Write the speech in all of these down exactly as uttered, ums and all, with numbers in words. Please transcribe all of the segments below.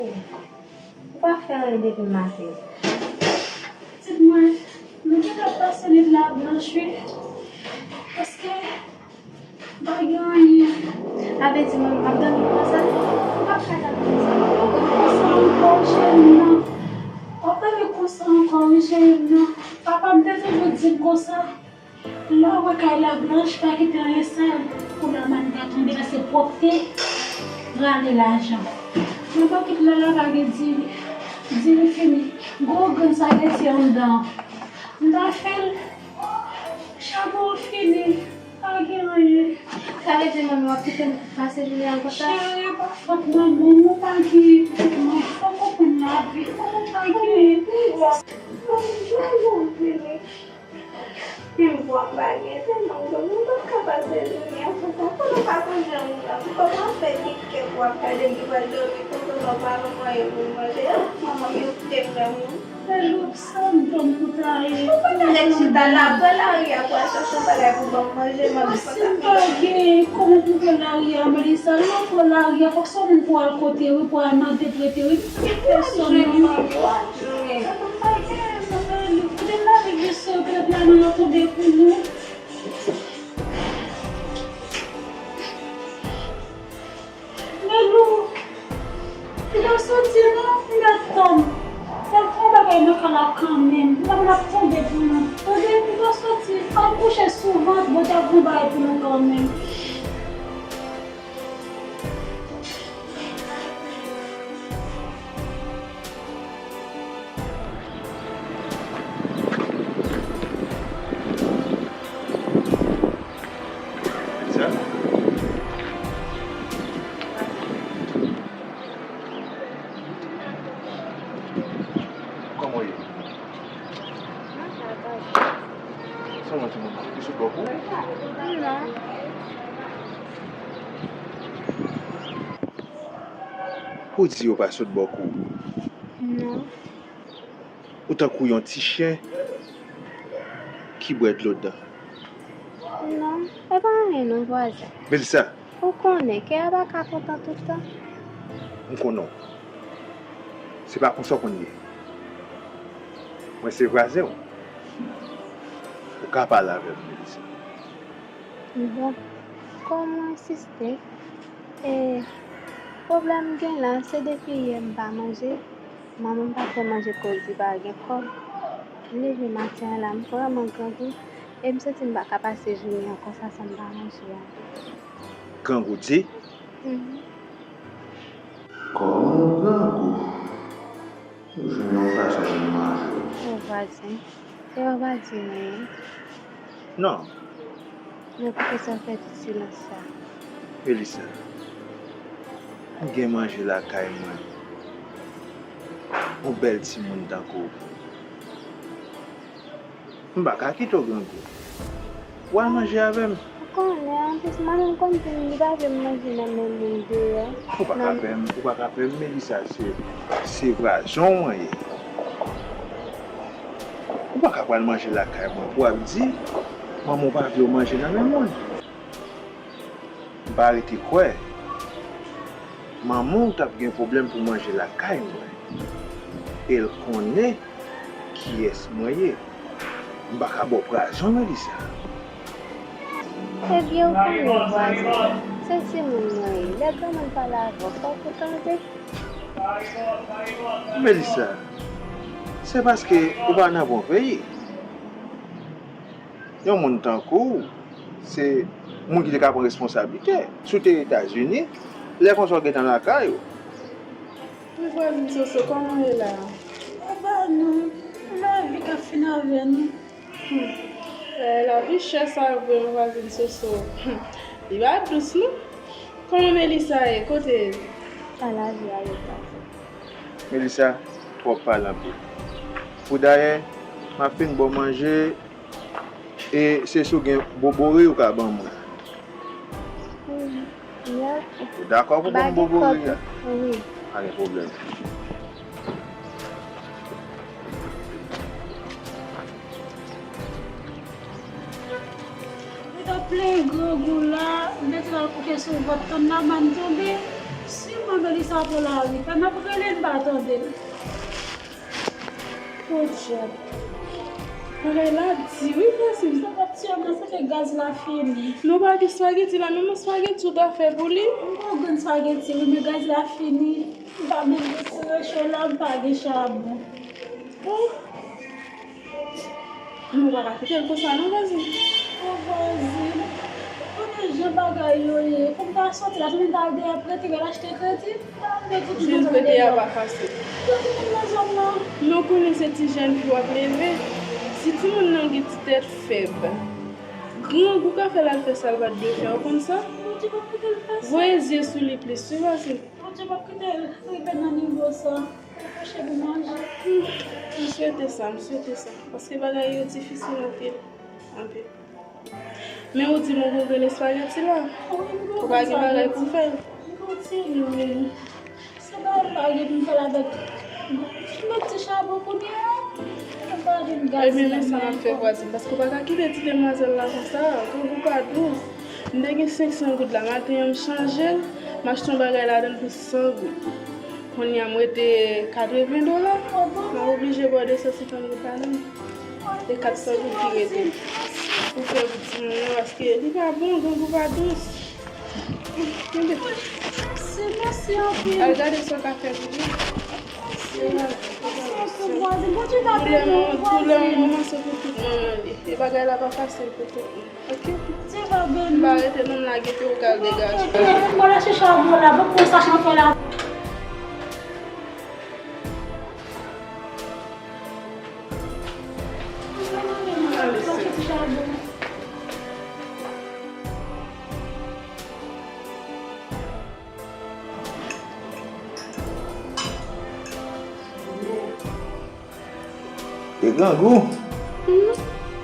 Ou pa fè anyen depi maten. Pitit mwen, nou gentan pase nwit la blanch, wi. Paske m pa gen anyen. Sa vle di, manmi, m ap dòmi konsa? Ou p ap ka dòmi konsa, non. W ap dòmi konsa ankò, wi, cheri m, non. W ap dòmi konsa ankò, wi, cheri m, non. Papa m te toujou di m konsa. Lè w wè kay la blanch, pa kite anyen sal. Kou la mann ta tonbe la, se pwòpte, rale lajan. Men bokit la, la pa gen diri. Diri fini. Gwo grenn sa rete anndan an. M ta fè l. Chabon an fini. Pa gen anyen. Sa vle di, manmi, w ap kite m pase jounen an konsa? Cheri, e pa fòt manman w, ou pa gen. Mwen, fòk ou konprann lavi. Ou pa gen. Pi m fò m pa gen, se mank de moun, m p ap ka pase jounen an konsa. Konnen w pa konn jan moun nan, m kòman fè gen kè pou w ap gade m ki pral dòmi konsa, nan w pa ban m anyen pou m manje. Ah, manman m yo kite m nan moun. Lè lòt sa m dòm pou ta ye. Ou pa ta nèk chita la, pran lari a pou al chache yon bagay pou ban m manje, manmi. Si m pa gen, kòman pou pran lari a, Melissa? Lè w pran lari a, fòk se yon moun pou al kote, wi, pou al mande prete, wi. Ki pèsòn, non? Ou ap jwenn, ou ap jwenn. Sa pa gen, sa pa gen. Kote m lave vese yo, petèt lamen yo tonbe pou nou. Melou, li pa soti non, li mèt tann. Fè l fè yon bagay nan kay la kanmenm. Lamen ap tonbe pou nou. Tande, li pa soti. Ann kouche sou vant, Bondye ap gon bagay pou nou kanmenm. Kòman w ye? Mwen sa, papa. Sa yon timoun ki sot bò kou? Non. Ou di yo pa sot bò kou? Non. Ou tankou yon ti chen ki bwè dlo dan. Non, e pa anyen non, vwazen. Melissa! Ou konnen, kè a pa ka kontan tout tan. M konnen w. Se pa konsa w konn ye. Mwen se vwazen w. Ou ka pale avè m, Melissa. Bon, kòm ou ensiste, e, pwoblèm m gen la, se depi yè m pa manje, manman m pa fè manje koz li pa gen kòb. M leve maten an la, m vrèman grangou, e m santi m pa ka pase jounen an konsa san m pa manje a. Grangou di? Mhm. Kòman w grangou? Ou jwenn yon fason pou w manje. Yon vwazen. E w pa di m anyen. Non. Men poukisa w fè tout silans sa? Melissa, m gen manje lakay mwen. Yon bèl timoun tankou w. M pa ka kite w grangou. W al manje avè m. Ou konnen, anplis, manman m konn di m li pa vle m manje nan men moun deyò. Ou pa ka pè m, ou pa ka pè m, Melissa, se, se vwazen w mwen ye. Ou pa ka pral manje lakay mwen pou w ap di manman w pa vle w manje nan men moun. M pa rete kwè manman w t ap gen pwoblèm pou manje lakay mwen. E l konnen kiyès mwen ye. M pa ka ba w pwazon, Melissa. Ebyen, ou konnen, vwazen, se timoun mwen ye. Lè granmoun pale avè w, fòk ou tande. Melissa, se paske ou pa nan bon peyi. Yon moun tankou w, se moun ki te ka pran responsablite. Si w te Etazini, lè konsa w gentan lakay ou. Wi, vwazin Soso, kòman w ye la a? Aba nou, lavi k ap fin avè nou. Hmm. Eh, lavi chè sa vre, wi, vwazin Soso. Hmm. Li pa dous, non. Kòman Melissa ye? Kote l? A, lavi a ye pase. Melissa, twòp pale anpil. Poudayè, m ap fin ba w manje, e se si w gen bobori ou ka ban mwen. Wi, mèsi. Ou dakò pou ban m bobori a? Wi. Pa gen pwoblèm. Li t ap plenyen grangou la, li te al kouche sou vant, tann lamann tonbe. Si m Melissa pou lari, fè m ap rele l, m pa tande l. Podyab. Bagay la di wi, Franswiz. Sa p ap tiye m nan, se ke gaz la fini. Nou pa gen espageti la, men yon espageti ou ta fè pou li. M gon grenn espageti wi, men gaz la fini. M pa menm gen ti recho la, m pa gen chabon. Bon. Nou pa ka kite l konsa non, vwazin. O vwazin, konnen jan bagay yo ye. Fò m ta soti la, jounen ta al deyò, prete, al achte kredi. Jwenn kredi a pa fasil. Gen timoun nan zòn nan. Men w konnen se ti jèn fi w ap leve. Si timoun nan gen ti tèt fèb, grangou ka fè l al fè sa l pa t dwe fè, w konn sa? Bondye p ap kite l fè sa. Voye zye sou li plis, wi, vwazin. Bondye p ap kite l rive nan nivo sa. Pou l kouche pou manje. M swete sa, m swete sa. Paske bagay yo difisil anpil. Anpil. Men ou di m ou gon grenn espageti la. Ou pa gen bagay pou fè l. M gon ti lwil. Se bagay m pa gen pou m fè l avèk. M met ti chabon kounye a. M pa gen gaz. Ebyen, men sa m ap fè vwazin, paske ou pa ka kite ti demwazèl la konsa. Grangou pa dous. M te gen senk san goud la, maten an m chanje l, m achte yon bagay ladan l pou san goud. Kounye a m rete katreven dola, m ap oblije bò de san senkant goud ladan l. E kat san goud ki rete pou fè pou timoun nan, paske li pa bon, grangou pa dous. Mèsi, mèsi anpil. Al gade sa w ka fè pou li. Mèsi anpil, vwazin. Bondye va beni w, vwazin. Doulè manman, doulè manman se pou tout manman li. E bagay la pa fasil pou tout moun. Ok. Bondye va beni w. M pa rete non, m lage pye w k al degaje. Ok, m pral achte chabon la, bon, pou sa chanpè la. E grangou? Mhm.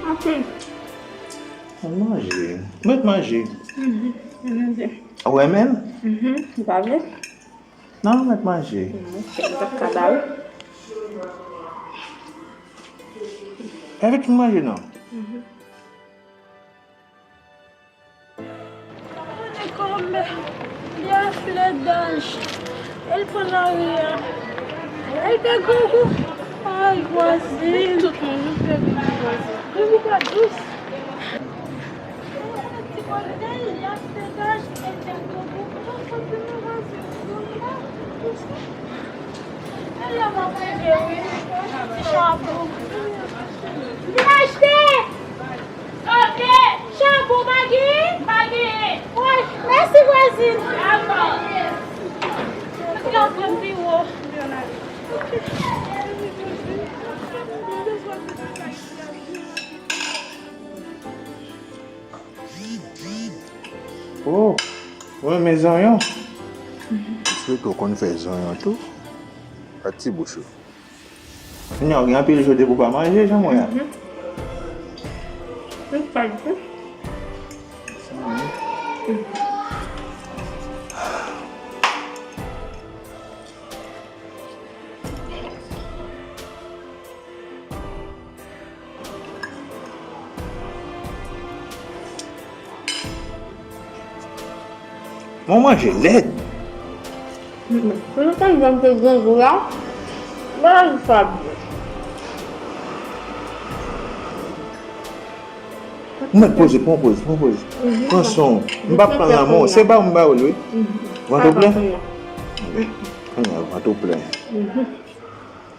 Anpil. Ann manje. Mèt manje. Mhm. Ann manje. Ou renmen l? Mhm. Ou pa vle? Non, mèt manje. Mhm. Mwen pa ka ba ou. Evit vin manje non. Mhm. Konnen kòmè, li a fledaj, el pran lari a, el pè grangou. Ay, vwazin. Tout moun, nou pè grangou, vwazin. Grangou pa dous. Ti bòl li a fledaj, el pè grangou. Mwen konn vin nan vwazin. Grangou pa dous. E la m ap rive, wi. Ti chabon. Vin achte! Ok. Chabon pa genyen? Pa genyen. Woy, mèsi vwazin. Dakò. Mwen te ka pran pi wo. Oh, ou renmen zonyon? M swete w konn fè zonyon tou. Ak ti bouch ou. Kounye a, w gen anpil jou depi w pa manje, jan mwen an. Mhm. Tout pa tou. Mwen manje lèd. Pou nou konn jan m te grangou la, bagay sa byen. Ou mèt poze, pran poz, pran poz. Pran son. M p ap pran lanmò. Se ba w m ba w l, wi. Vant ou plen? Kounye a, vant ou plen.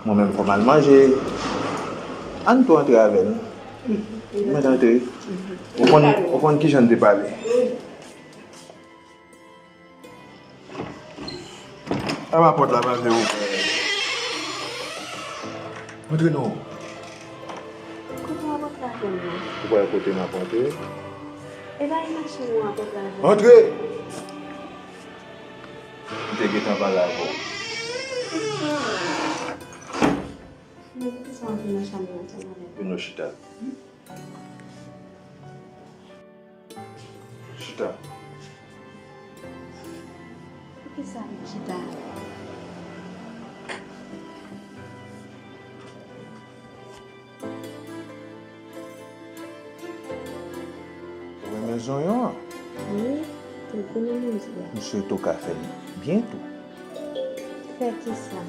Mwen menm fò m al manje. Ann tou antre avè n. Mwen antre. Ou konn, ou konn kijan n te pale. Aba pòt la, pa vle ouvè. Antre non. Kote w ap antre avè m nan? Ou pral kote m ap antre? E pa imajine w ap antre avè m. Antre! M te gentan pale avè w. Men poukisa w antre nan chanm nan ansanm avè m? Vin nou chita. Chita. Poukisa m chita? Ou renmen zonyon an? Wi, m konnen m di a. M swete w ka fè l byen tou. Fè kisa?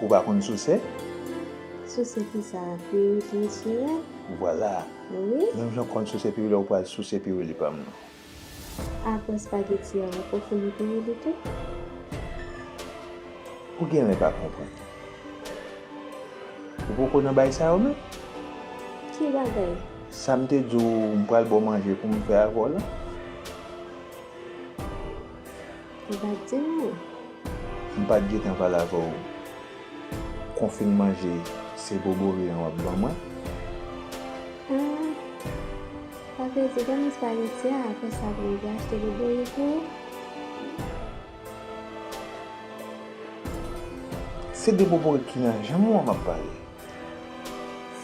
Ou pa konn souse? Souse kisa? Pirili, chevè? Vwala. Wi. Menm jan w konn souse pirili, ou pral souse pirili pa m nan. Apre espageti a, ou poko fini pirili tou? Ou genlè pa konprann. Ou poko nan bay sa yo menm? Ki bagay? Sa m te di w m pral ba w manje pou m fè avè w la? Ou pa t di m non. M pa t gentan pale avè w. Konfin manje, se bobori an w ap ban mwen? Ah, sa vle di ban m espageti a, apre sa pou m vin achte bobori pou ou? Se de bobori ki nan janm ou an m ap pale.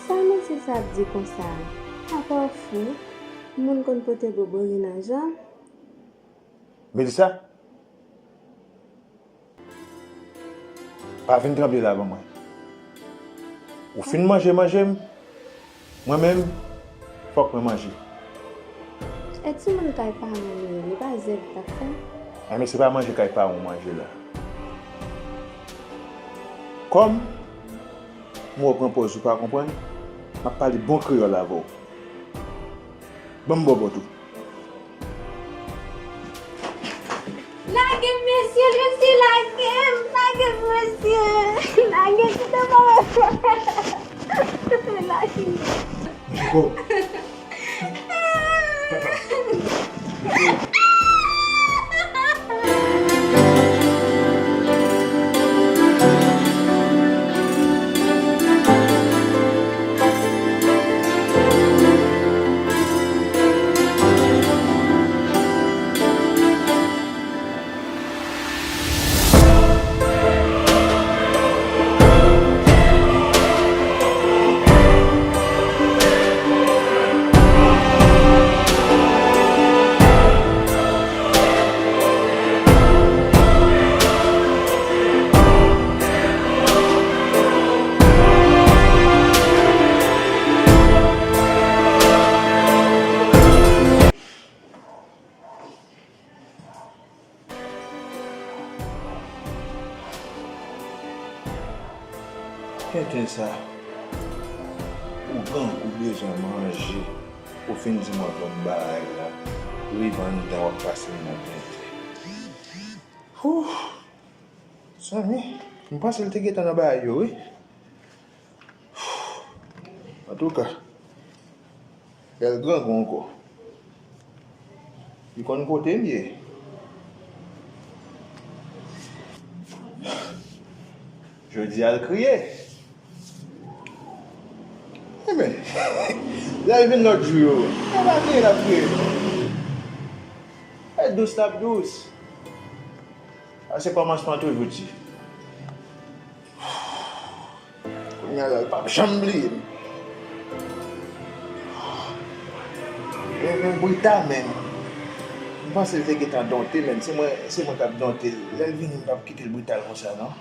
Sa mesye sa ap di konsa? Apa w fou? Moun konn pote bobori nan janm? Melissa, pa vin tranble la ban mwen. Ou fin manje manje m, mwen menm, fòk mwen manje. E timoun kay paran m ye, li pa zèv l t ap fè? Enben, se pa manje kay paran w manje la. Kòm m wè w pran pòz ou pa konprann, m ap pale bon kreyòl avè w. Ban m bòbòt ou. Lage m, mesye, mesye, lage m, lage m, mesye. Lage m, kite m. Lage m. Bon. Tenten sa, ou grangou bezwen manje, ou fin di m w ap ban m bagay la, rive anndan w ap pase m nan tenten. Hoo! Zanmi, m panse l te gentan nan bagay yo, wi. Antouka, lè l grangou ankò, li konn kote m ye. Jodi a l kriye. Enben, lè l vin lòt jou yo, e pa kriye l ap kriye. E dous l ap dous. A se kòmansman toujou di. Kounye a la, l p ap janm bliye m. Men, men Brita menm, m panse l te gentan donte, men se mwen, se mwen k ap donte l. Lè l vini, m p ap kite l brital konsa, non.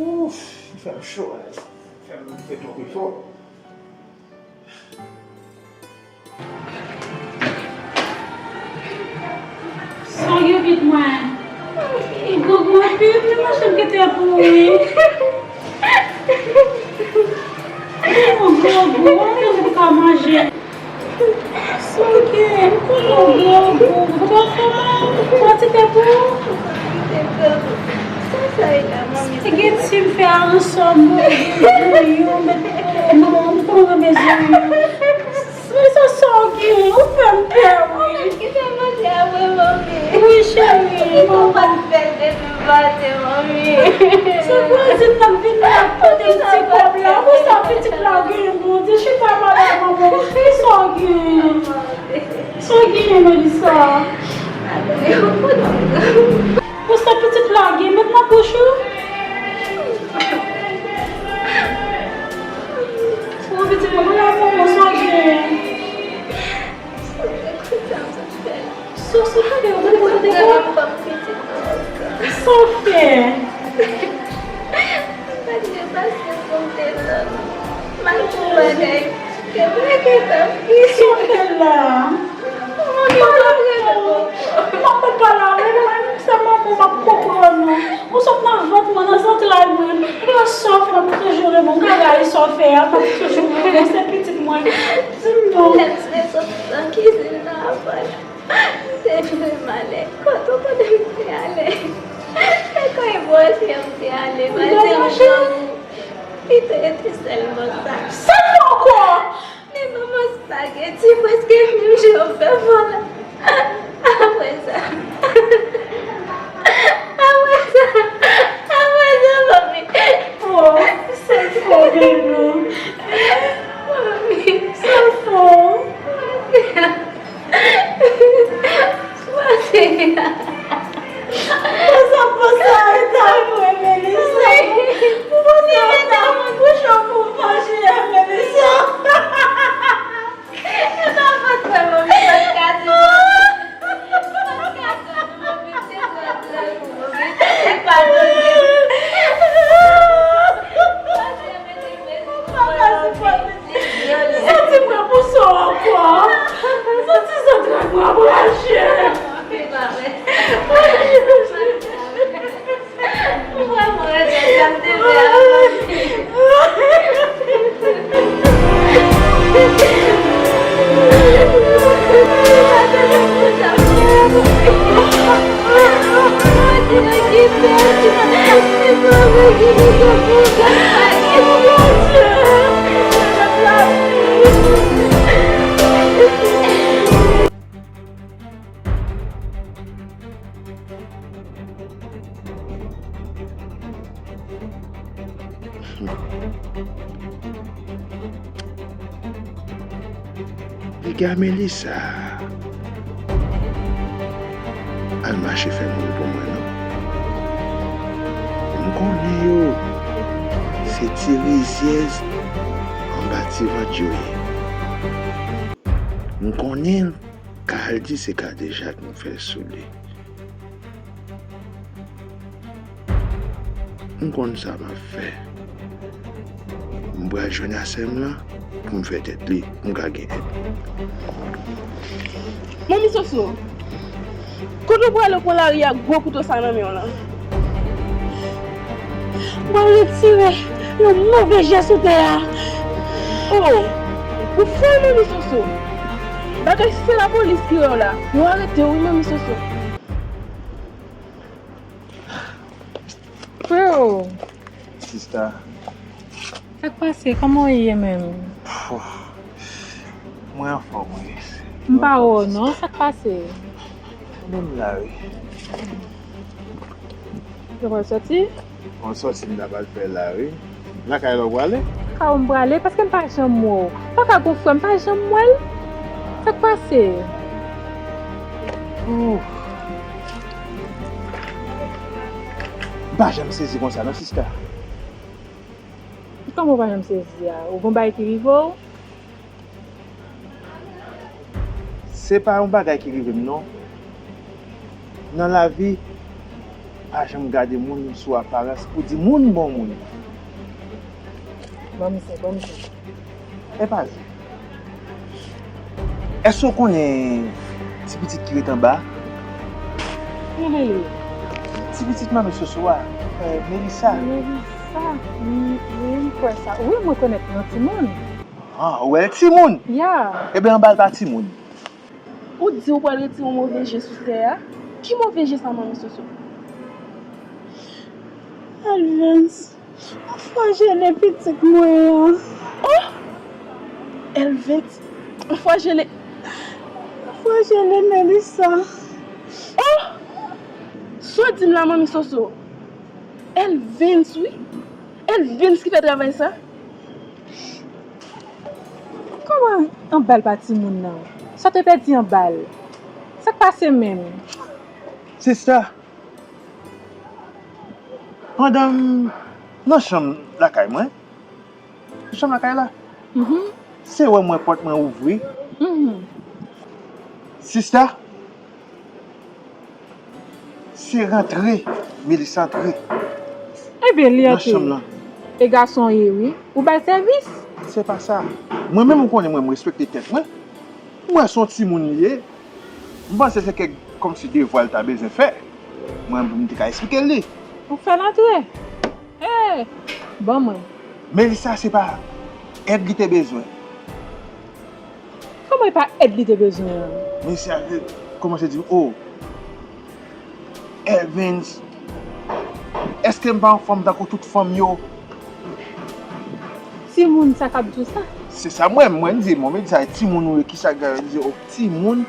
Ouf, li fè m cho, wi. Fè m fè twòp efò. Sa w gen kont mwen? Ou grangou anpil, men mwen janm kite pou ou, wi. Ou grangou, ou menm ou ka manje. Sa w gen? M konnen w grangou. Ou pa fè mal. Ou pa kite pou ou? Sa sa ye la, manmi? Se gen ti m fè a ansanm, bouyon, met manman m pran mezon. Wi, sa sa w gen? Ou fè m pè, wi. Kite manje a vre, manmi. Wi, cheri, manman. Ou pa fè l depi maten, manmi. Se vwazin nan k vin la k pote m ti kòb la. Pou sa pitit la gen bon, di chita malad manman. Ki sa w gen? Sa w gen, Melissa? Pou sa pitit la gen, met nan bouch ou. Pou pitit la, pou la manman, sa w gen? Sou, sou, tande, ou kote, kote, kote, kote. Sa w fè? M pa t gen pasyans pou m te nan. M al fè yon bagay. Kè m rete tanpri. Sa w fè la? Mwen pa renmen w ankò. M ap bat Pale avèk mwen, se manman m ap konprann ou. Ou sot nan vant mwen, nan zantray mwen. Epi sa w fè m toujou renmen w, gade sa w fè a, m ap toujou renmen w, se pitit mwen. Di m non. Lè m te sot nan kizin nan apre, m te jwe malè. Kote w konnen m te ale? Se kay bòs yo m te ale, pase m nan ou. Li te rete sèlman sa. Sa fè ankò? Li ban m yon espageti prèske menm jan w fè m la. Apre sa, apre sa, apre sa, mami. Oh, sa fò, Beno. Mami. Sa fò. Mami. Mami. Sa fò, sa rete avè mwen, Melissa. Pou sa rete avè mwen, bouch ou pou manje, Melissa. E pa vant mwen, mami, pa t ka di mwen. Pa t ka di mwen, mami, se vre, vre, mami, se padone. Pase mete mezi mwen, mami. Santi mwen pou sa ankò. Santi zantray mwen ap rache. Mami, pa vre. Ou vrèman regrèt sa m te fè a, mami. Piga Melissa. Al mache fè moun pou mwen, non. M konnen yo. Se ti rizyèz anba ti vant yo ye. M konnen Kaldi se kadejak m fè sou li. M konn sa m ap fè. M pral jwenn a sè m lan pou m fè tèt li, m ka gen èd. Manmi Soso, kote w prale w pran lari ak gwo kouto sa nan men w lan? Mwen retire yon move je sou tè a. Oh, ou fou, Manmi Soso. Bagay si se lapolis ki wè w la, yo arete w wi, Manmi Soso. Freo. Sista. Sa k pase? Kòman w ye menm? Pfou. Mwen anfòm, wi. M pa wè w non, sa k pase? Mwen menm la, wi. Ou pral sòti? Mwen sòti, m ta pral fè la, wi. Lakay la w prale? Lakay ou m prale, paske m pa janm wè w. Pa ka gon frè, m pa janm wè l. Sa k pase? Ouf. M pa janm sezi konsa, non, sista. Kòman w pa janm sezi a? Ou gon bagay ki rive w? Se pa yon bagay ki rive m, non. Nan lavi, pa janm gade moun sou aparans pou di moun bon moun. Ban m se, ban m se. Epa di. Èske w konnen ti pitit ki ret anba? Ki rele? Ti pitit manmi Soso a, eh, Melissa. Melissa? Wi, wi, m kwè sa. Wi, m rekonèt yon timoun. Ah, ou wè l timoun? Ya. Ebyen, anba l pa timoun. Ou di ou pral retire yon move je sou tè a? Ki move je sa, manmi Soso? Elvens, ou flajele pitit mwen an. Oh! Elvens, ou flajele, ou flajele Melissa. Oh! Sa w di m la, manmi Soso? Elvens, wi. Elvens ki fè travay sa. Kòman anba l pa timoun nan? Sa w te pèdi anba l? Sa k pase menm? Sista, pandan m nan chanm lakay mwen, chanm lakay la, mhm, se wè m wè pòt mwen ouvri. Mhm. Sista, se rantre, Melissa antre. Ebyen, li nan antre. E gason ye, wi. Ou ba l sèvis? Se pa sa. Mwen menm, ou konnen mwen, m respekte tèt mwen. M wè se yon timoun li ye. M panse se kèk Kòmsi devwa l ta bezwen fè. Mwen, m te ka esplike l li. Ou fè l antre. Hey! Ban mwen. Melissa, se pa èd li te bezwen. Kòman e pa èd li te bezwen an? Melissa kòmanse di, oh, Evans, èske m pa yon fanm tankou tout fanm yo? Timoun sa k ap di w sa? Se sa mwen, mwen di, mwen di sa, timoun ou ye, kisa k di, oh, timoun,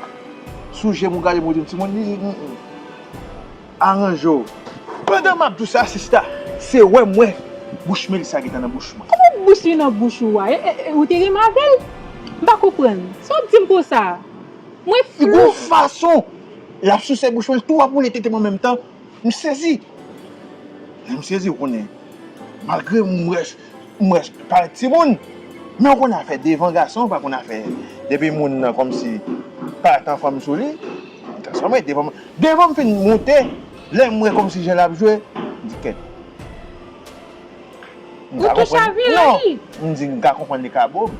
sou je m ou gade m ou di m timoun, li di, mm, mm. Aranje w. Pandan m ap di w sa, sista, se wè m wè bouch Melissa gentan nan bouch mwen. Kòman bouch li nan bouch ou a? E, e, e, ou te renmen avè l? M pa konprann. Sa w ap di m konsa? Mwen flou. Gon fason l ap souse bouch mwen, l tou ap woule tete mwen an menm tan. M sezi. Lè m sezi, ou konnen, malgre m wè, m wè parèt timoun, men ou konn afè devan gason, ou pa konn afè depi moun nan kòmsi pa t anfòm sou li, li transfòme devan, devan m fin moute, lè m wè kòmsi jan l ap jwe, m di kèt. M ka konprann. Ou tou chavire, wi. M di m ka konprann li ka bo m.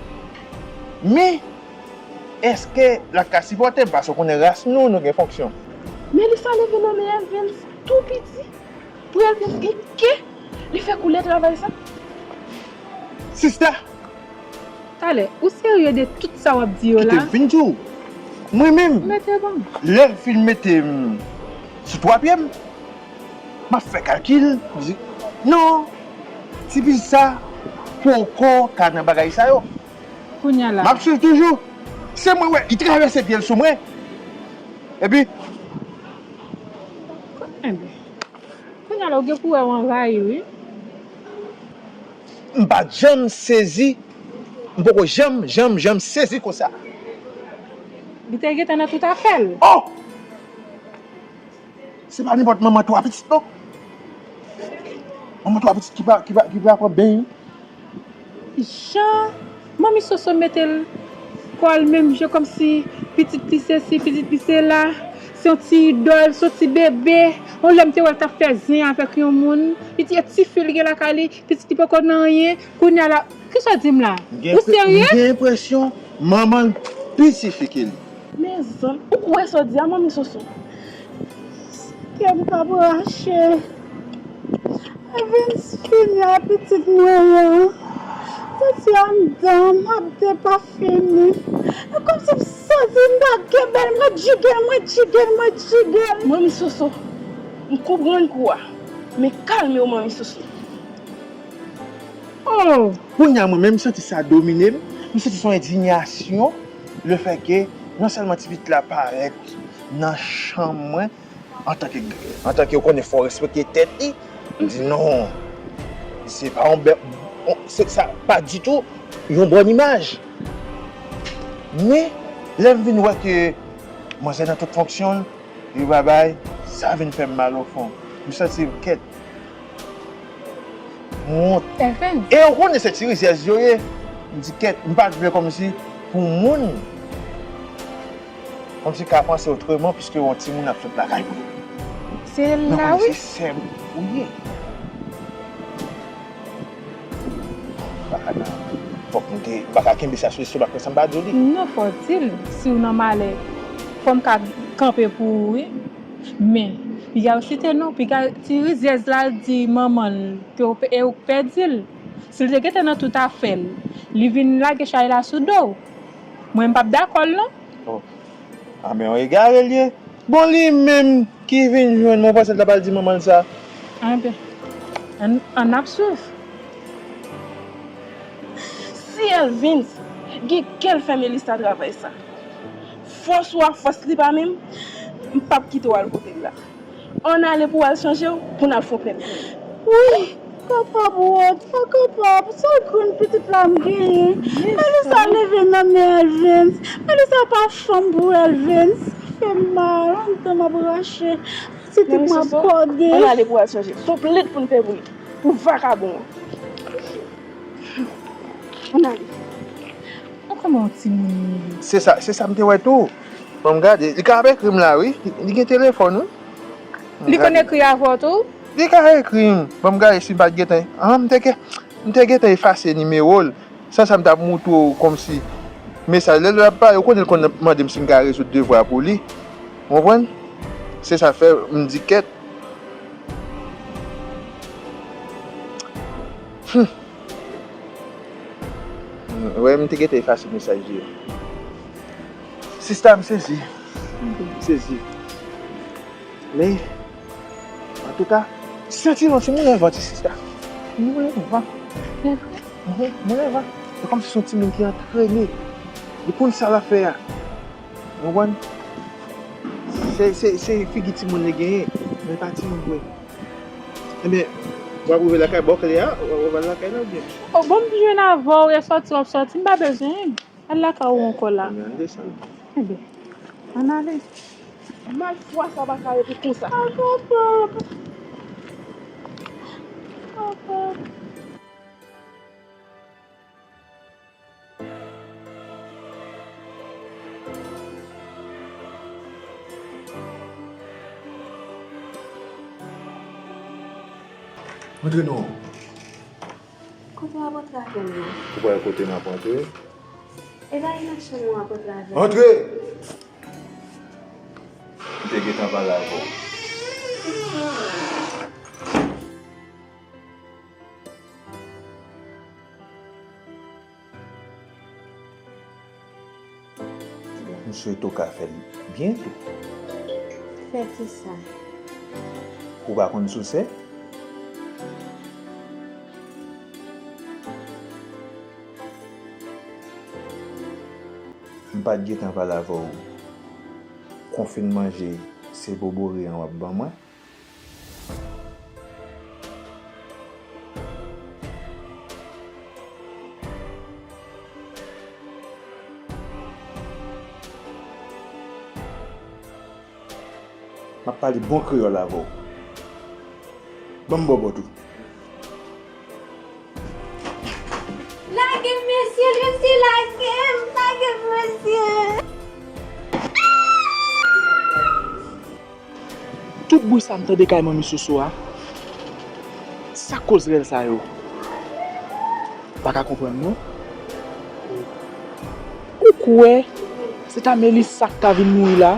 Men, èske l ap ka sipòte m? Paske ou konnen ras nou, nou gen fonksyon. Melissa leve nonmen Evans tou piti. Pou Evans gen ke li fè koulè travay sa? Sista! Talè, ou serye de tout sa w ap di yo la? Kite m fin di w. Mwen menm, mete ban m, lè l fin mete m sou twa pye m, m ap fè kalkil, m di, non, ti pitit sa poko ka nan bagay sa yo. Kounye a la. M ap swiv toujou. Se mwen, wè, li travèse pye l sou mwen. Epi, enben, kounye a la, ou gen pou wè w anvayi, wi. M pa t janm sezi, m poko janm, janm, janm sezi konsa. Li te gentan nan tout afè l. Oh! Se pa nenpòt manman twa pitit, non. Manman twa pitit ki pa, ki pa, ki pa pran beny. Jan Manmi Soso mete l kò l menm jan kòmsi pitit li sesi, pitit li sela, se yon ti idòl, se yon ti bebe. Yon lè m te wè l t ap fè zen avèk yon moun, li te tifi l gen lakay li, pitit li poko nan anyen. Kounye a la, kisa w di m la? Ou serye? M gen enpresyon manman l pi tifi ke li. Mezanmi, ou kwè sa w di a, Manmi Soso? Kè m k ap rache. Evans fini a pitit mwen an. Santi anndan m ap depafini. E kòmsi m santi m pa kenbe l, mwen jige l, mwen jige l, mwen jige l. Manmi Soso, m konprann kou a. Men kalme w, Manmi Soso. Oh! Kounye a mwen menm, m santi sa domine m. M santi se yon endiyasyon, lefètke non sèlman ti pitit la parèt nan chanm mwen, antanke, antanke ou konnen fò w respekte tèt li, m di non, se pa yon bè, se, sa pa ditou yon bòn imaj. Men, lè m vin wè ke manzè nan tout fonksyon l, li babay, sa vin fè m mal ofon. M santi m kèt. M wont. Evans. E ou konnen se ti rizyèz yo ye. M di kèt, m pa t vle kòmsi pou moun kòmsi ka panse otreman, piske yon timoun ap sot lakay mwen. Se la, wi. Men konnen se sè m ou ye. M pa ka nan, fòk m te, m pa ka kenbe sa sou lestomak mwen san m pa di w li. Non, fò w di l. Si w nan malè, fò m ka kanpe pou ou, wi. Men, piga w site non, piga ti rizyèz la di manman l ke w pe-, e ou k pèdi l. Si l te gentan nan tout afè l, li vin lage chay la sou do w. Mwen, m p ap dakò l non. Oh. A, men yon egare l ye. Bon, li menm ki vin jwenn mwen, w panse l ta pral di manman l sa? Enben, ann, ann ap swiv. Si Evans gen kè l fè Melissa travay sa, fòs ou a fòs li pa menm, m p ap kite w al kote l la. Ann ale pou w al chanje w, pou n al fè yon plèn. Wi, kapab, Rod, pa kapab. Sèl grenn pitit la m genyen. Melissa leve nan men Evans. Melissa pa fanm pou Evans. Fè m mal, anndan m ap rache. Pitit mwen ap kòde. Ann ale pou w al chanje. Se yon plent pou n fè pou li. Pou vakabon an. Ann ale. Ou kòman yon timoun li ye? Se sa, se sa m te wè tou. Ban m gade. Li ka ap ekri m la, wi. Li, li gen telefòn, wi. Li konn ekri avè w tou? Li ka ekri m. Ban m gade si m pa t gentan. Ah, m te gen, m te gentan efase nimewo l. San sa m t ap moutre w kòmsi mesaj. Lè l ap pale, ou konnen l konn mande m si m ka rezoud devwa pou li. Ou konprann? Se sa fè m di kèt. Hmm. Wè, m te gentan efase mesaj li yo. Sista, m sezi. M sezi. Men, antouka, santiman, se moun lèvan ti sista. Moun lèvan. Mhm, moun lèvan. Se kòmsi se yon timoun ki antrene. Li konn sa l ap fè a. Ou konprann? Se, se, se figi timoun li genyen, men pa timoun vre. Ebyen, w ap rive lakay, ba w kle a, w ap al lakay la oubyen? O, bon, m jwenn avè w, e sòti w ap sòti, m pa bezwen. Al lakay ou ankò la. Ebyen, ann desann. Ebyen, ann ale. Malfwa sa pa ka rete konsa. A, papa. Papa. Antre non. Kote w ap antre avè m nan? Ou pral kote m ap antre? E pa e nan chanm ou ap antre avè m? Antre! M te gentan pale avè w. M swete w ka fè l byen tou. Fè kisa? Ou pa konn souse? M pa t gentan pale avè w. Konfin manje, se bobore an w ap ban mwen. M ap pale bon kreyòl avè w. Ban m bòbòt ou. Lage m, mesye, mesye, lage m, lage m, mesye. Tout bri sa m tande kay manmi Soso a, sa k koz rèl sa yo? Pa ka konprann non. Ou kwè se ta Melissa k ta vin mouri la?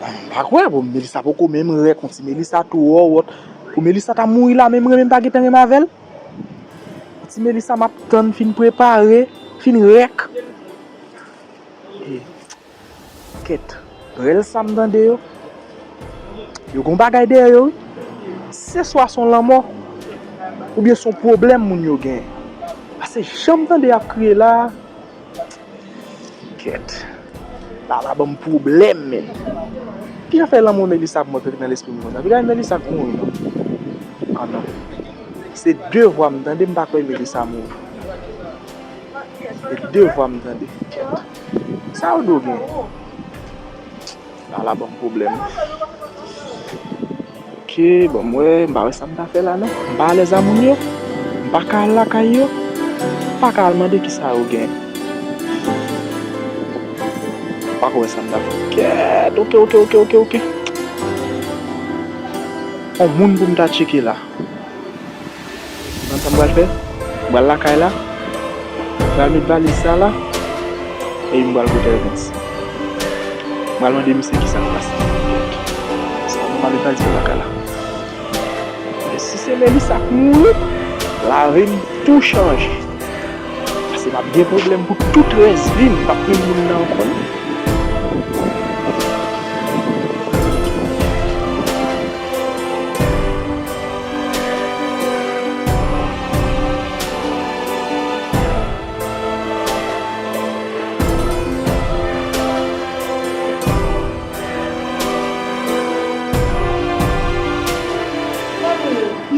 M pa kwè, bon, Melissa poko menm rèk, yon ti Melissa tou wòwòt. Pou Melissa ta mouri la, menm renmen m pa gentan renmen avè l. Yon ti Melissa m ap tann fin prepare, fin rèk. E, kèt, rèl sa m tande yo, yo gon bagay dèyè yo, wi. Se swa se yon lanmò, oubyen se yon pwoblèm moun yo genyen. Paske jan m tande y ap kriye la, kèt, la, la ban m pwoblèm, menn. Kijan fè lanmò Melissa ap monte nan lespri m konsa? Piga Melissa k mouri, non? Ah non. Se de vwa m tande, m pa kwè Melissa mouri. E de vwa m tande. Sa yo dwe gen. Ala ban m pwoblèm. Ok, bon, m wè, m pa wè sa m ta fè la, non. M pa alèz a moun yo. M pa ka al lakay yo. M pa ka al mande kisa yo gen. M pa wè sa m ta fè. Kèt, ok, ok, ok, ok, ok. On moun pou m ta tcheke la. Ou konn sa m pral fè? M pral lakay la, m pral met valiz sa la, epi m pral kote Evens. M pral mande misye kisa k pase. Sa, m pral met valiz sa lakay la. E si se Melissa k mouri, lavi m tou chanje. Paske m ap gen pwoblèm pou tout rès vi m, m p ap menm moun nan ankò non.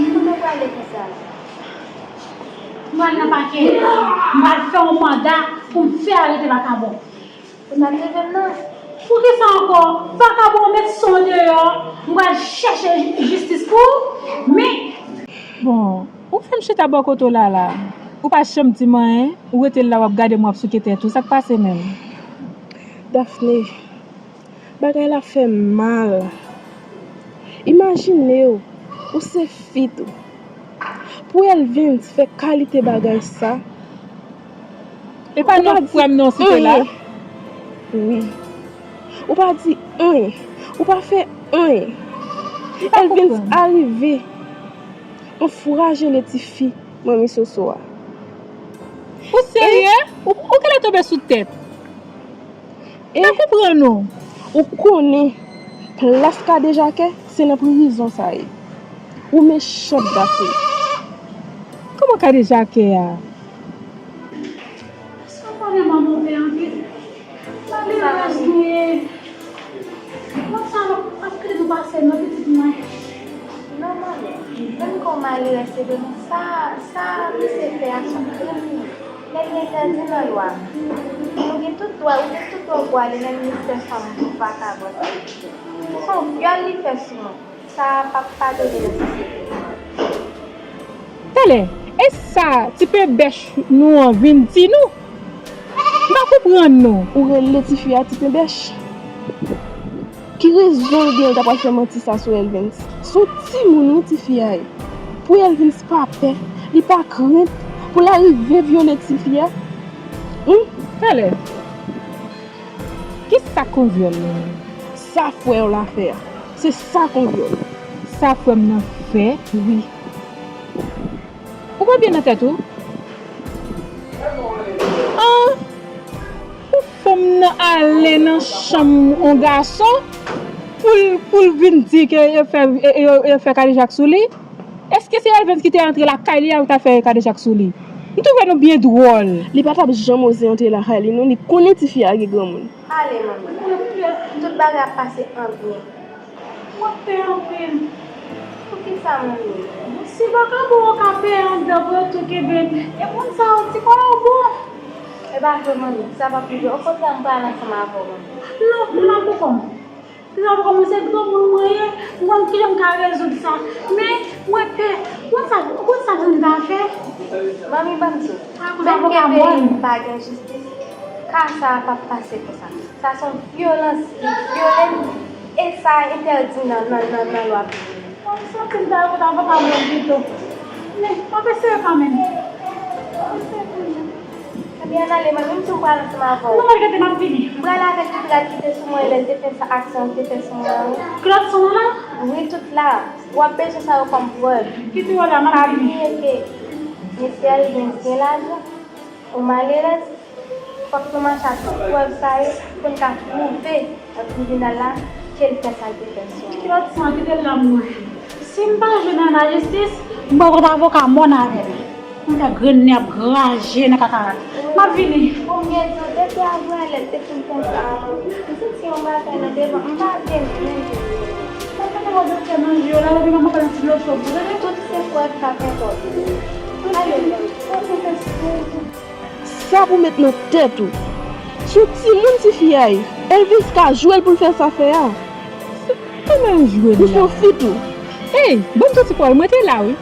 Kote w prale konsa? M pral nan pakè. M pral fè yon manda pou m fè arete vakabon. Ou nan leve m nan? Poukisa ankò? Vakabon met son deyò, m pral chèche jistis pou ou. Men, bon, ou fè m chita bò kote w la la. Ou pa janm di m anyen, ou rete la w ap gade m, w ap souke tèt ou. Sa k pase menm? Daphné, bagay la fè m mal. Imajine w, ou se fi tou. Pou Elvins fè kalite bagay sa, e pa non frè m non site la. Wi. Ou pa di anyen. Ou pa fè anyen. Elvins arive anfwajele tifi manmi Soso a. Ou serye? Ou, ou genlè tonbe sou tèt? E pa konprann ou. Ou konnen plas kadejakè se nan prizon sa ye. Ou mechan Dafne. Kòman kadejakè a? Sa pa vrèman monte anpil. Malerèz nou ye. Mwen sa ap kite nou pase non pitit mwen. Non manmi, menm kon malerèz se vre men sa, sa misye fè a se yon krim li. Nèg li entèdi nan lwa. Nou gen tout dwa, ou gen tout dwa pou ale nan ministè fanm pou vagabon sa. Se yon vyòl li fè sou mwen. Sa p ap padone nan sosyete. Talè, e sa ti penbèch nou an vin di nou? M pa konprann nou. Ou rele tifi a ti penbèch? Ki rezon l gen l ta pral fè manti sa sou Elvins? Se yon timoun wi tifi a ye. Pou Elvins pa pè, li pa krent pou l arive vyole tifi a. Hum? Talè. Kisa k yon vyòl li menm? Sa frè w la fè a, se sa k yon vyòl. Sa frè m nan fè? Wi. Ou pa byen nan tèt ou? An, pou fanm nan ale nan chanm yon gason pou l, pou l vin di ke yo fè, yo, yo fè kadejak sou li? Èske se Elvens ki te antre lakay li a ou ta fè kadejak sou li? M twouve nou byen dwòl. Li pa t ap janm oze antre lakay li non, li konnen tifi a gen granmoun. Ale manmi, tout bagay ap pase an byen. Mwen pè anpil. Poukisa manmi? Si vakabon an ka peye anndan pou yo tou kenbe l, e moun sa yo ti kò yo bon. E pa vre manmi, sa p ap rive. Okontrè m pral ansanm avè w manmi. Non, m ap pou kò m. Deja pou kòmanse granmoun mwen ye, m konn kijan m ka rezoud sa. Men, mwen pè, ou konn sa, ou konn sa pou m ta fè? Manmi ban m di w, menm ke peyi m pa gen jistis, ka sa a p ap pase konsa. Sa se yon vyolans, li vyole m, e sa entèdi nan, nan, nan, nan lwa peyi m. Mwen santi m ta repote avoka mwen pito. Men, m ap eseye kanmenm. M ap eseye kanmenm. Ebyen, ann ale, manmi, m di w m pral ansanm avè w. Non, mwen rete, m ap vini. M pral avèk li pou l al kite sou mwen lè l te fè sa, aksyon l te fè sou mwen an wi. Kilòt sou mwen la? Wi, tout la. W ap bezwen sa yo kòm prèv. Kite yo la, m ap vini. Pa bliye ke mesye a li gen, gen lajan. Ou malerèz. Fòk nou mache ak tout prèv sa yo pou n ka pwouve nan tribinal la ke l fè sa l te fè sou mwen. Kilòt san, kite l la mwen. Si m pa jwenn nan lajistis, m pral kot avoka mòn avè l. Mwen fè grenn nè ap graje nan kakarat. M ap vini. Pou m byen di w, depi avanyè l te fin fè sa a, m santi yon bagay nan devan m, m pa byen, byen, byen. Mwen fè yon doktè nan je w la, epi mwen pran ti dlo cho pou tande. Tout se prèv k ap enpòte. Ale, ale. Sa pou met nan tèt ou. Se yon timoun tifi a ye. Elvis ka jwe l pou l fè sa fè a. Kòman l jwe l la? Ou se yon fi tou. Ey, ban m di w ti pawòl, mwen te la wi.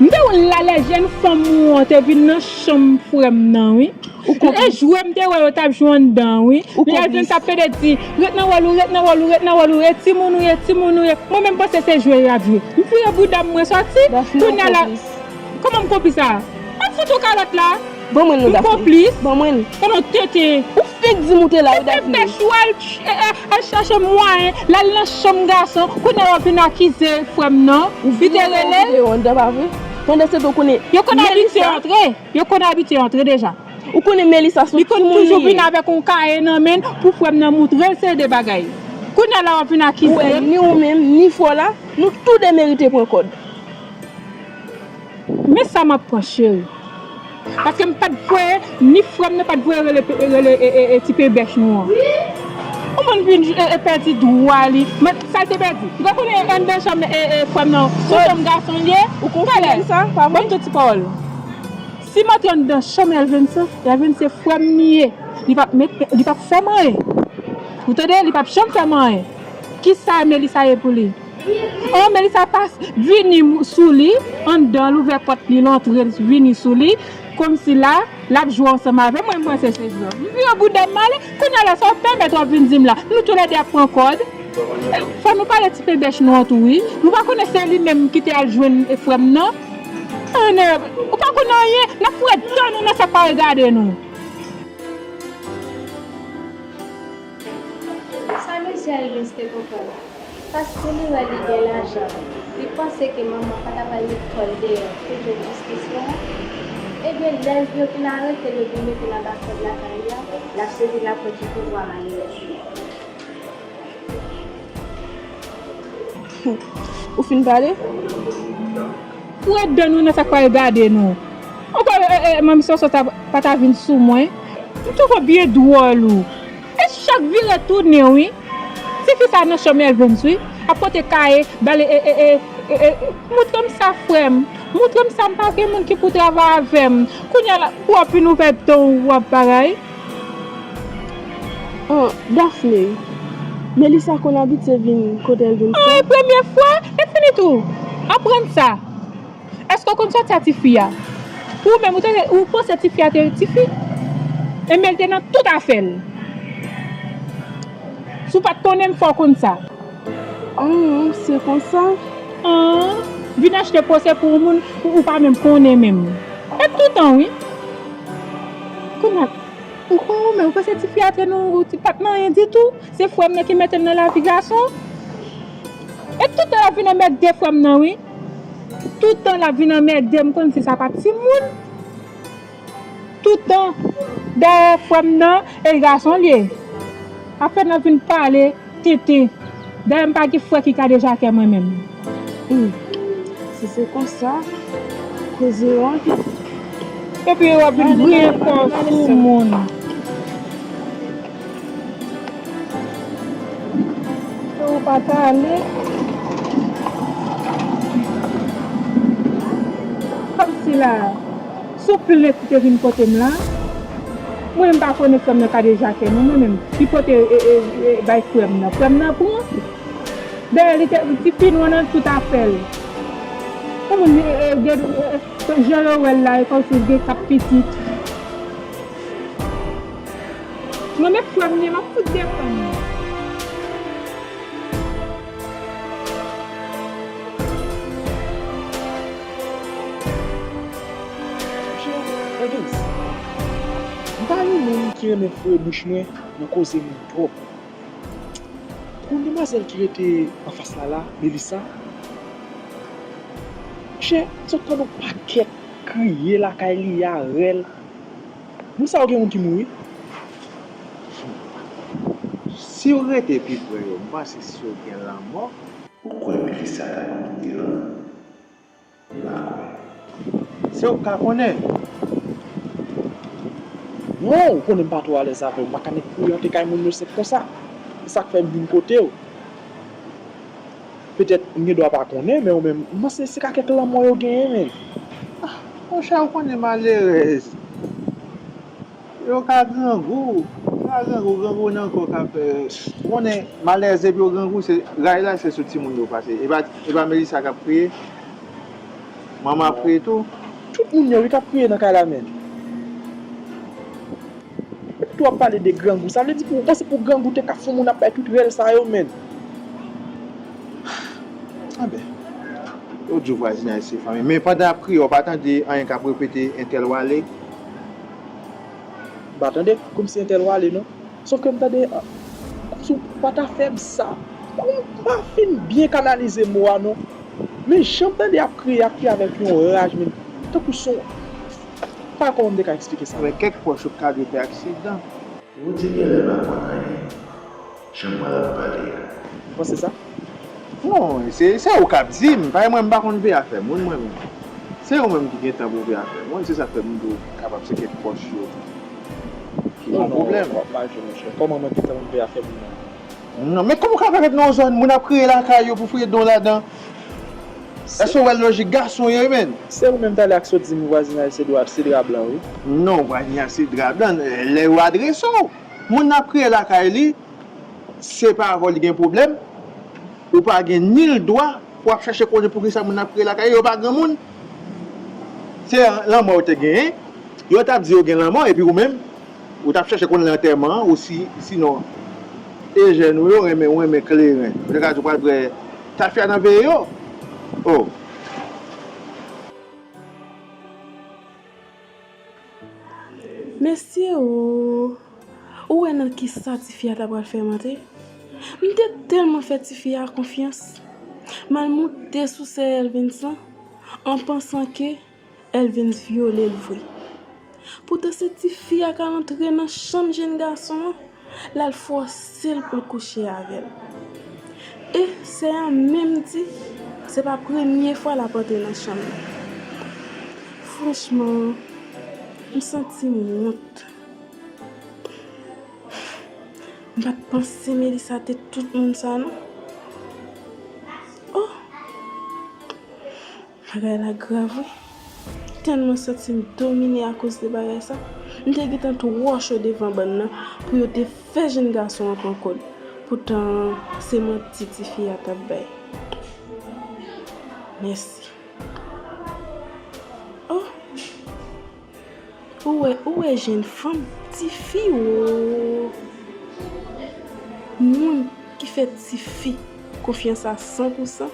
M te wè l la lè jèn fanm ou an te vin nan chanm frè m nan wi. E jwe m te wè yo t ap jwe anndan wi. Lè Elvis t ap pede di, ret nan wòl ou, ret nan wòl ou, ret nan wòl ou, e timoun ou ye, timoun ou ye. Mwen menm panse se jwe y ap jwe. M vire bouda m mwen sòti. Kounye a la. Kòman m konplis la? Ap fout ou kalòt la. Ban mwen l non, Dafne. M konplis. Ban mwen l. Konnen w tenten. Ou fenk di m ou te la wi, Dafne. Ou fenk fè chwa, al, al chache mwayen, l al nan chanm gason. Kounye a w ap vin akize frè m nan. Li te rele l. Yo konn abitye antre. Yo konn abitye antre deja. Ou konnen Melissa se yon timoun li ye. Li konn toujou vin avèk yon kaye nan men l pou frè m nan moutre l seri de bagay. Kounye a la w ap vin akize m. Ou wè, ni ou menm, ni frè w la, nou tou de merite pran kòd. Men sa m ap pran cheri. Paske m pa t vle ni frè m nan pa t vle rele, rele e, e, e, ti pebèch nou an. Yon moun vin e, e, pèdi dwa li. Men sa l te pèdi. Ou pa konnen anndan chanm e, e, frè m nan, yon chanm gason l ye. Ou konfime sa, pa vre? Ban m di w ti pawòl. Si m antre anndan chanm Elvens lan, Elvens se frè m li ye. Li p ap met, li p ap fè m anyen. Ou tande? Li p ap janm fè m anyen. Kisa Melissa ye pou li? An, Melissa pa vini sou li, anndan l ouvè pòt li, l antre, l vini sou li, kòmsi la, l ap jwe ansanm avè mwen, m panse se jwèt. M vire bouda m ale, kounye a la sa w pèmèt w ap vin di m la. Nou toulède ap pran kòd. Fò nou pale ti pebèch nou an tou wi. Nou pa konnen se li menm ki te al jwenn frè m nan. Ou pa konnen anyen, n ap foure dan nou nan sa k pa regade nou. Sa mesye Elvis te konprann. Paske li wè li gen lajan, li panse ke manman pa ta pral met kò l deyò pou jwenn jistis la. Ebyen, lè l vin arete l, yo vin mete l anba kòd lakay li a, l ap sezi lapwenti pouvwa malerèz li. Ou fin pale? Ou ret dan nou nan sa k pral gade nou. Ou kwè manmi Soso pa ta vin sou mwen? M twouve w byen dwòl ou. E chak vire tounen wi. Tifi sa nan chanm Elvens wi. Ap pote kaye, bale e e e e e. Moutre m sa frè m. Moutre m sa m pa gen moun ki pou travay avè m. Kounye a la pou w ap vin ouvè dan w w ap bagay. Oh, Daphné, Melissa konn abitye vin kote Elvens sa? Oh, e premye fwa? E fini tou. Aprann sa. Èske w konn sòti a tifi a? Ou menm, ou te ou panse tifi a te tifi? Enben, l te nan tout afè l. Si w pa t konnen m, fò w konn sa. Oh, se konsa? Ah, vin achte pwosè pou yon moun ou pa menm konnen menm. E toutan, wi. Kounye a, ou kwè ou menm, ou panse tifi a te nou, ou ti pa t nan anyen ditou? Se frè m nan ki mete m nan lavi gason. E toutan l ap vin anmède frè m nan, wi. Toutan l ap vin anmède m, konn si sa pa timoun. Toutan dèyè frè m nan, e gason l ye. Afè nan vin pale tenten. Dayè m pa gen frè ki ka dejake mwen menm. Hmm. Si se konsa, koze yo anpil. Epi w ap vin griyen kò w sou moun. Ke ou pa t ale. Kòmsi la, sou plent ou te vin pote m la. Mwen menm m pa konnen frè m nan ka dejake non, mwen menm. Li pote e, e, e, bay frè m nan. Frè m nan pran. Dayè, li te, li te pi nwa nan tout afè l. Yon moun, e, e, gen, e, e, jan yo wè l la, e kòmsi l gen kat pitit. Mwen menm frè m li, m ap fout defann li. Monchè, Evens, m pa yon moun ki renmen foure bouch mwen nan koze moun twòp. Pou demwazèl ki rete anfas la la, Melissa, monchè, m sot tande yon pakèt kriye lakay li a, rèl. Moun sa yo gen moun ki mouri? Si w rete pi pre yo, m panse si w gen lanmò. Ou kwè Melissa ta konn mouri lan? M pa kwè. Se ou k ka konnen. Non, ou konnen m pa twò alèz avè w. M pa ka met kouri antre kay moun yo senp konsa. Se sa k fè m vin kote w. Petèt, m gen dwa pa konnen, men ou menm, m panse se ka kèk lanmò yo genyen, men. Ah, monchè, ou konnen malerèz. Yo ka grangou. Yo ka grangou, grangou nan kò k ap fè. Ou konnen, malerèz, depi yo grangou, se ray la, se sou timoun yo pase. E pa, e pa Melissa k ap kriye? Manman ap kriye tou? Tout moun yo, wi, k ap kriye nan kay la, men. Epi tou w ap pale de grangou. Sa vle di pou ou panse pou grangou te ka fè moun ap bay tout rèl sa yo, men. Anben. Yo di w vwazinaj se fanmi. Men pandan y ap kriye, w pa tande anyen k ap repete entèl w ale? M pa tande kòmsi entèl w ale, non. Sòf ke m tande, ah, kòmsi w pa ta fè m sa. M pa fin byen kanalize mo a, non. Men jan m tande y ap kriye, y ap kriye avèk yon raj, men tankou se yon, m pa konnen m te ka eksplike sa. Men kèk pwòch yo ka dwe fè aksidan. Ou di genlè pa konn anyen. Jan mwen l ap pale a. Ou panse sa? Non, se, se ou k ap di m. Paske mwen, m pa konn veye afè moun, mwen menm. Se ou menm ki gen tan pou veye afè moun. Se sa k fè m di w kapab se kèk pwòch yo ki gen pwoblèm. Non, non, w ap mal jwe, monchè. Kòman mwen gen tan pou m veye afè moun nan? Non, men kòman w ka fè ret nan yon zòn, moun ap kriye lakay yo pou fouye dan w ladan? Èske w wè lojik gason yo, menn? Se ou menm talè k sot di m vwazinaj se dwa, se dra blan, wi. Non, vwazinaj se dra blan, lè yo adrese w. Moun nan ap kriye lakay li, se pa avè w li gen pwoblèm, ou pa gen nil dwa pou w ap chache konnen poukisa moun nan ap kriye lakay li, yo pa granmoun. Se lanmò yo te genyen, yo t ap di yo gen lanmò, epi ou menm, ou t ap chache konn lè antèman an, ou si, sinon, e jèn ou yo renmen, ou renmen kleren. Ou te ka di w pral bwè tafya nan veye yo. Oh. Mesye o! Ou wè nan kisa tifi a ta pral fèmante? M te tèlman fè tifi a konfyans. M al moute sou sè Elvens lan, an pansan ke Elvens vyole l vre. Poutan se tifi a k al antre nan chanm jèn gason an, l al fòse l pou l kouche avè l. E sè a menm di se pa premye fwa l ap antre nan chanm nan. Franchman, m santi m wont. M pa t panse Melissa te tout moun sa non. Oh! Bagay la grav wi. Tèlman santi m domine akoz de bagay sa. M te gentan twò cho devan bann nan pou yo te fè jèn gason an pran kòd. Poutan se manti tifi a t ap bay. Mèsi. Oh! Ou wè, ou wè jèn fanm, tifi wo. Moun ki fè tifi konfyans a san pou san,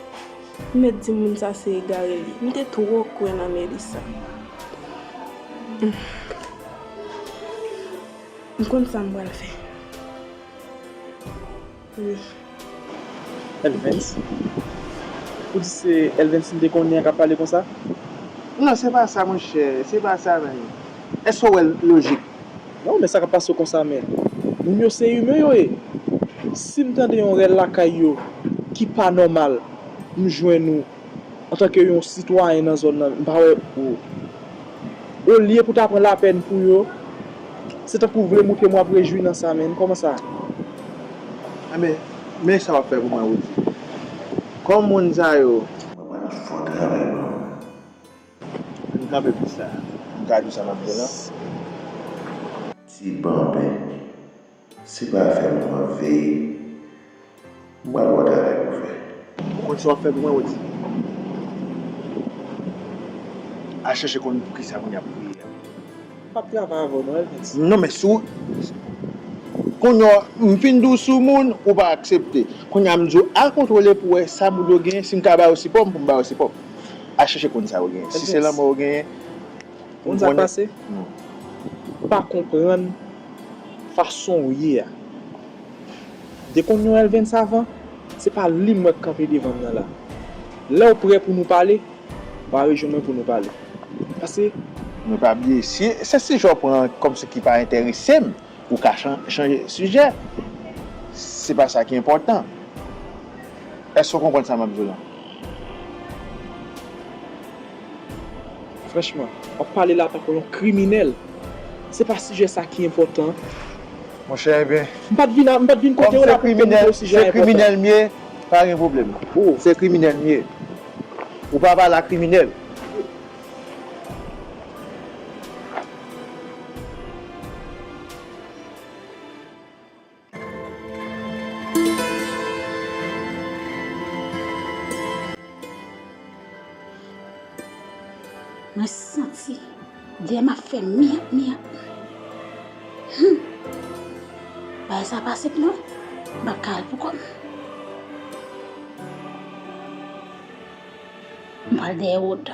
m mèt di moun sa se egare li. M te twò kwè nan Melissa. Hmm. M konn sa m pral fè. Wi. Elvens? Ou di se Elvens m te konnen an k ap pale konsa? Non, se pa sa, monchè. Se pa sa, men. Èske w wè l lojik? Non, men sa k ap pase w konsa, men. Moun yo se imen yo ye. Si m tande yon rèl lakay yo ki pa nòmal, m jwenn ou. Antanke yon sitwayen nan zòn nan, m pa wè ou. Olye pou w ta pran lapèn pou yo, se tankou w vle montre m w ap rejwi nan sa, menn. Kòman sa? Enben, men sa w ap fè pou mwen, Woody. Kòm moun sa yo. Mwen pa t fè yon travay non. M kanpe pou sa. M ka di w sa m ap di w la. Ti banben. Se pa afè m ap veye. M pral ba w travay pou w fè. Ou konn sa w ap fè pou mwen, Woody? Al chèche konn poukisa moun y ap kriye a. M p ap travay avè w non, Elvens. Non, men si w, kounye a, m fin di w sou moun, ou pa aksepte. Kounye a, m di w al kontwole pou w wè sa moun yo genyen, si m ka ba yo sipò m, pou m ba yo sipò m. Al chèche konn sa yo genyen. Si se lanmò yo genyen, Ou konn sa k pase? Hmm. M pa konprann fason w ye a. M te konn yon Elvens avan, se pa li m wè k kanpe devan m nan la. Lè w prè pou nou pale, w a rejwenn mwen pou nou pale. Pase. Men pa bliye, si se sijè w pran kòmsi ki pa enterese m, ou ka chan-, chanje sijè. Se pa sa ki enpòtan. Èske w konprann sa m ap di w lan? Franchman, w ap pale la tankou yon kriminèl. Se pa sijè sa ki enpòtan. Monchè, enben, m pa t vin a, m pa t vin kote w la pou kòm se sijè enpòtan. Se kriminèl m ye, pa gen pwoblèm. Oh. Se kriminèl m ye. Ou pa pale a kriminèl. Mwen santi dèyè m ap fè miyat, miyat. Hmm. Bagay sa pa senp non. M p ap ka al pou kò m. M pral dèyè Wood.